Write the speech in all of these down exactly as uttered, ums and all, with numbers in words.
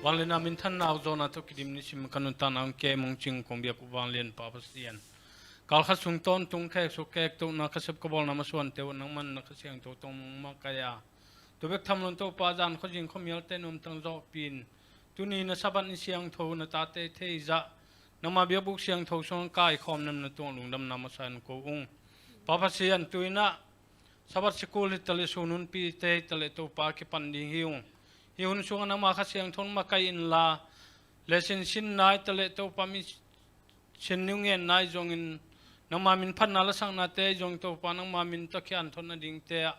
Vanglian a minthanna aw zawhna tawh kidim nisim ka nuntakna hong kem hong cing kong biak uh vanglian Pa Pasian, kalkhat sung tawntung khek suk kek tohna ka sep ka bawlna masuante uh nangman na Kha Siangtho tawh makaih a, tu bek tham loin Topa zan khuazing khuamialte nuamtang zawhpih in, tuni na Sabbath ni siangtho na tate theihzah nangma biakbuk siangtho sungah kaikhawm na tuang lungdamna masa in ko ung. Pa Pasian, tu-in ah Sabbath sikul hi taleh, sun hunpite hi taleh, Topa, kipan ding hi ung. Hih hun sungah nangma Kha Siangtho in makaih inla, lesson sinna hi taleh, Topa, mi sin niu ngenna hi zongin, nangma min phatna lasaknate hi zong, Topa, nangma min tawh kianthotna dingte ah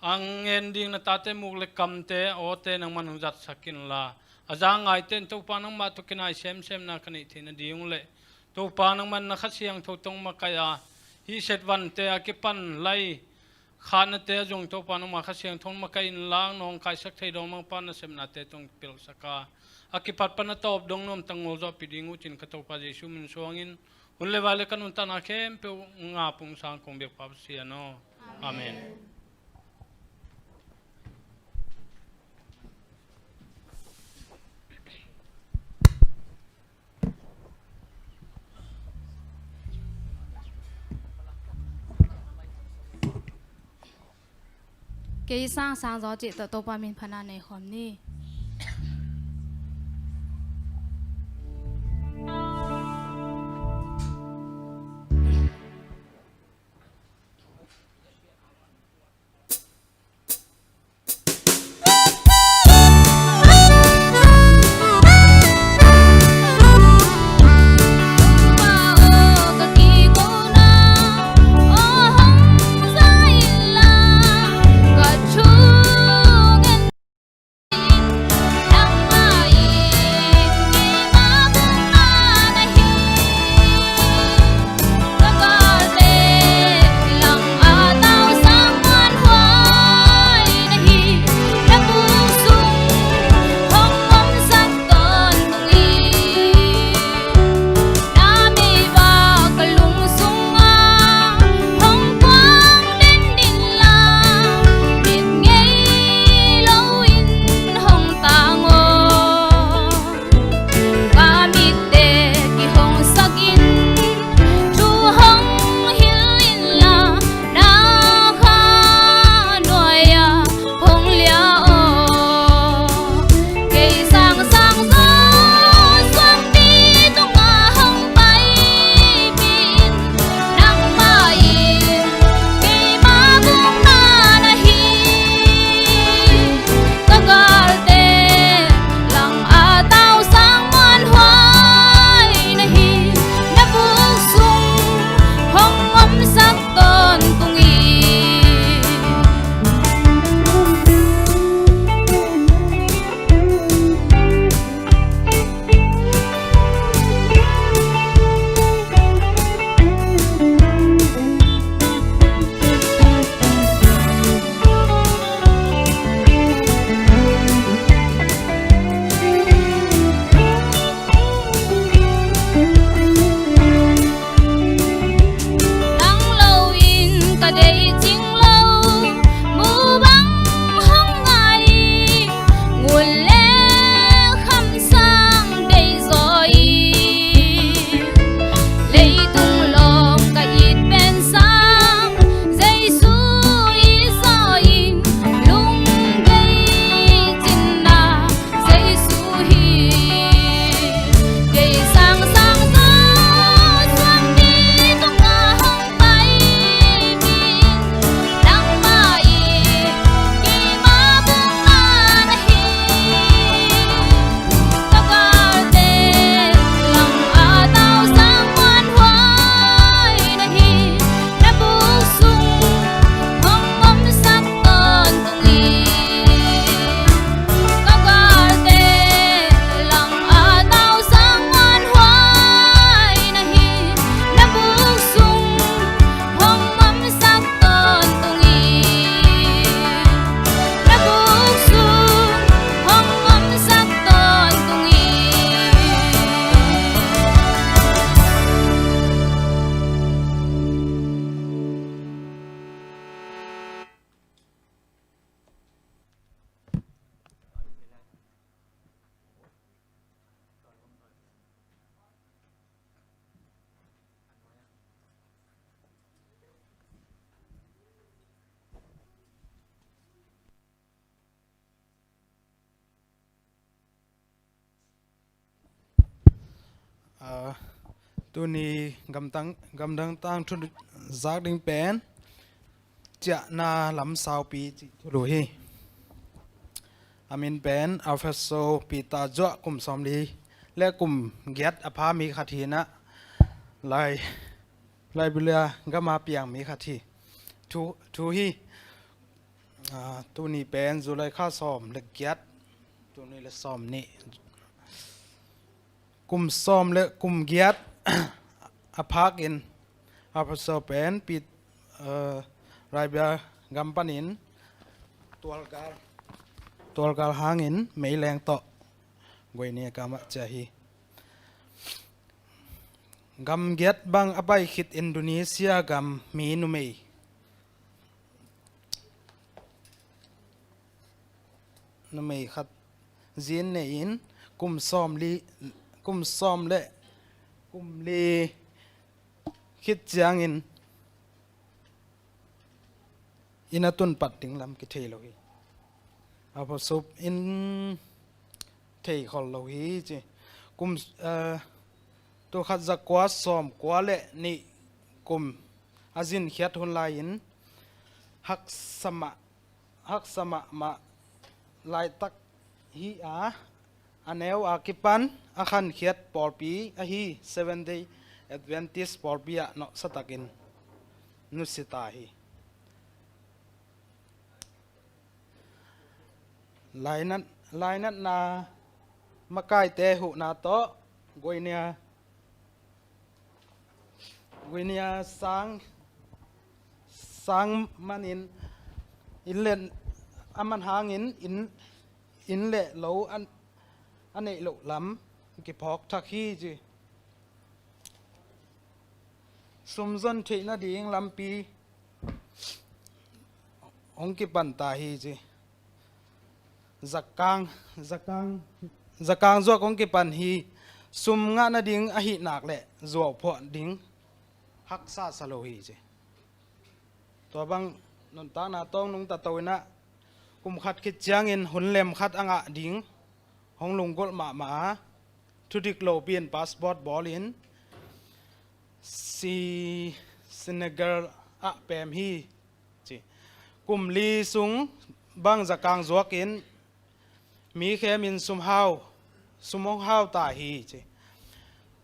a ngen ding na tate muk le kamte, awte nangman hong zatsak inla, a za ngaite in, Topa, nangmah tawh kinai semsemna ka neih theih nading uh leh, Topa, nangman na Kha Siangtho tawh makaih a, hih set vante a kipan lai khatnate ah zong, Topa, nangma Kha Siangtho in makaih inla, nong kaisak thei dong Mangpa nasepnate tawh pilsak a, a kipat pan a tawp dong nuamtang ngol zawhpih ding uh cin ka Topa Jesu min suangin hun le vai le ka nuntakna khempeuh ngap ung sang kong biak Pa Pasian aw. Amen. Kei sang sang zaw cih tawh Topa min phatna nei khawm ni. Ah, tuni gamtang, gamdang tangthu zak ding pen ciahna lam saupi cih thulu hi. A min pen Alfonso Peter Zuah, kum sawmli le kum giat a pha mi khat hi-in ah, Lai, Liberia gam a piang mi khat hi. Thu, thu hi. Ah, tuni pen July kha sawm le giat, tuni le sawm nih, kum sawm le kum giat a phakin Alfonso pen Pit, eh, Liberia gam panin tualgal, tualgal hangin meileng tawh Guinea gam ah ciah hi. Gam giat bang a pai khit Indonesia gam mi numei, numei khat zi-in nei-in kum sawmli, kum sawm le kum li khit ciangin inn a tun pat ding lam kithei lo hi. A phuasup in thei khol lo hi ci. Kum, eh, tul khat za kua sawm kua le nih kum a zinkhiat hun lai-in haksa mah, haksa mahmah laitak hi a, a neu a kipan a khankhiat pawlpi ahi Seventh Day Adventist pawlpi ah nawhsa takin nusia ta hi. Lainat, lainatna makaite huhna tawh Guinea, Guinea sang, sang manin inn le, a man hangin inn, inn le lo a, a neih loh lam kiphawk thak hi ci. Sum zon theih nading lampi hong kipan ta hi ci. Zakang, zakang, zakang zuak hong kipan hi. Sum ngah nading ahih nak leh zuau phuah ding haksa sa lo hi ci. Tua bang nuntakna tawng nungta to in ah, kum khat khit ciangin hun lem khat a ngah ding hong lunggulh mahmah a, thudik lopi in passport bawlin Si, Senegal ah pem hi ci. Kum li sung bang zakang zuakin mi khemin sum hau, sum hong hau ta hi ci.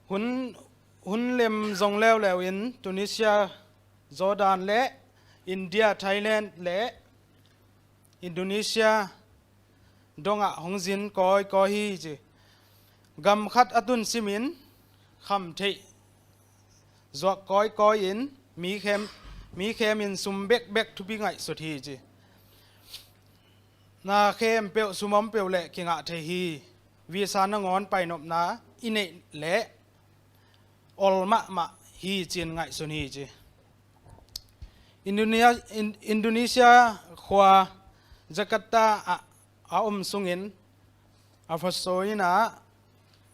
Hun, hun lem zong leuleu in Tunisia, Jordan le India, Thailand le Indonesia dongah hong zin kawikawi hi ci. Gam khat a tun simin kham theih zuak kawikawi in mi khem, mi khemin sum bekbek thupi ngaihsut hi ci. Na khempeuh sum om peuh leh kingah thei hi. Visa nangawn painopna i neih leh ol mahmah hi ci-in ngaihsun hi ci. Indonesia, In-, Indonesia khua Jakarta ah a om sungin a phuasup in ah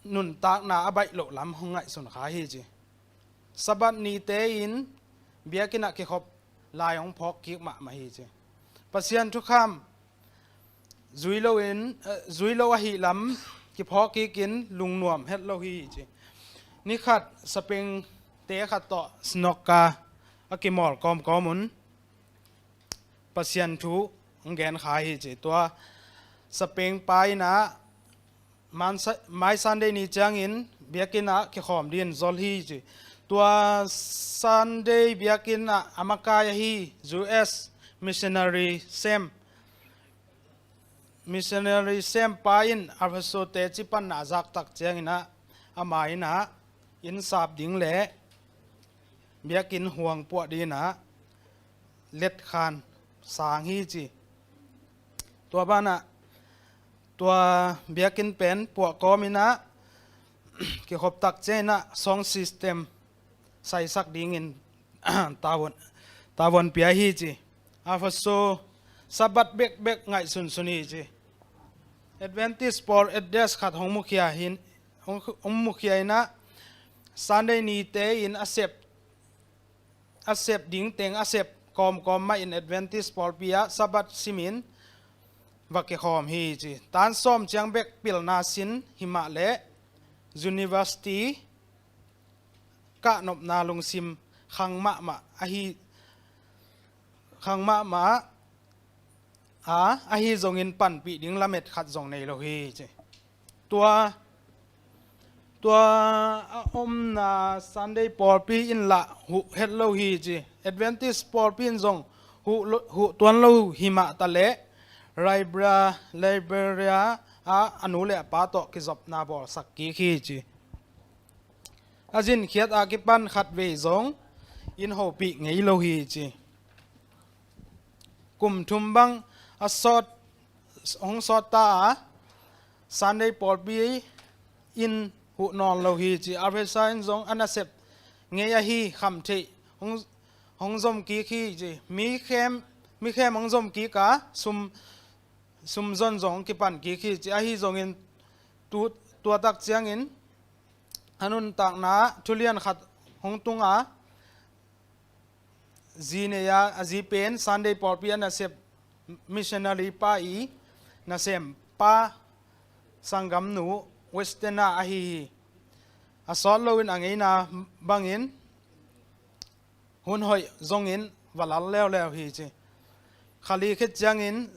nuntakna a baih loh lam hong ngaihsun kha hi ci. Sabbath nite in biakinn ah kikhop lai hong phawk kik mahmah hi ci. Pasian thukham zui lo in, eh, zui lo ahih lam kiphawk kikin lungnuam het lo hi ci. Ni khat sapengte khat tawh snooker a kimawl kawmkawm un Pasian thu hong gen kha hi ci. Tua sapengpa in ah man sa-, mai Sunday ni ciangin biakinn ah kikhawm dingin zol hi ci. Tua Sunday biakinn ah a makai ahi U S missionary sem, missionary sempa in a phuasup teci panna a zak tak ciangin ah, ama in ah inn sap ding le biakinn huang puah dingin ah letkhan sang hi ci. Tua banah tua biakinn pen puah kawmin ah kikhop tak ciangin ah sound system saisak dingin tavuan, tavuan pia hi ci. A phuasup Sabbath bekbek ngaihsunsun hi ci. Adventist pawl address khat hong mukhia hin, hong, hong mukhia in ah Sunday nite in a sep, a sep ding teng a sep kawmkawm mah in Adventist pawlpi ah Sabbath simin va kikhawm hi ci. Tan sawm ciang bek pilna sin himah leh university kahnopna lungsim khang mahmah ahi, khang mahmah a, ahi zongin panpih ding lamet khat zong nei lo hi ci. Tua, tua a omna Sunday pawlpi in lah huh het lo hi ci. Adventist pawlpi in zong huh, lo- huh tuan lo hi mah taleh Liberia, Liberia ah a nu le a pa tawh kizopna bawlsak kik hi ci. A zinkhiat a kipan khat vei zong in hopih ngei lo hi ci. Kum thum bang a sawt, hong sawt ta a, Sunday pawlpi in huh nawn lo hi ci. Arvesa in zong a nasep ngei ahi kham theih hong, hong zom kik hi ci. Mi khem, mi khem hong zom kik a, sum, sum zon zong kipan kik hi ci. Ahi zongin tu, tua tak ciangin a nuntakna thulian khat hong tung a, zi nei a, a zi pen Sunday pawlpi a nasep missionary pa i nasem pa sanggamnu Western a ahi hi. A sawt loin a ngeina bangin hun hoih zongin va lal leuleu hi ci. Khali khit ciangin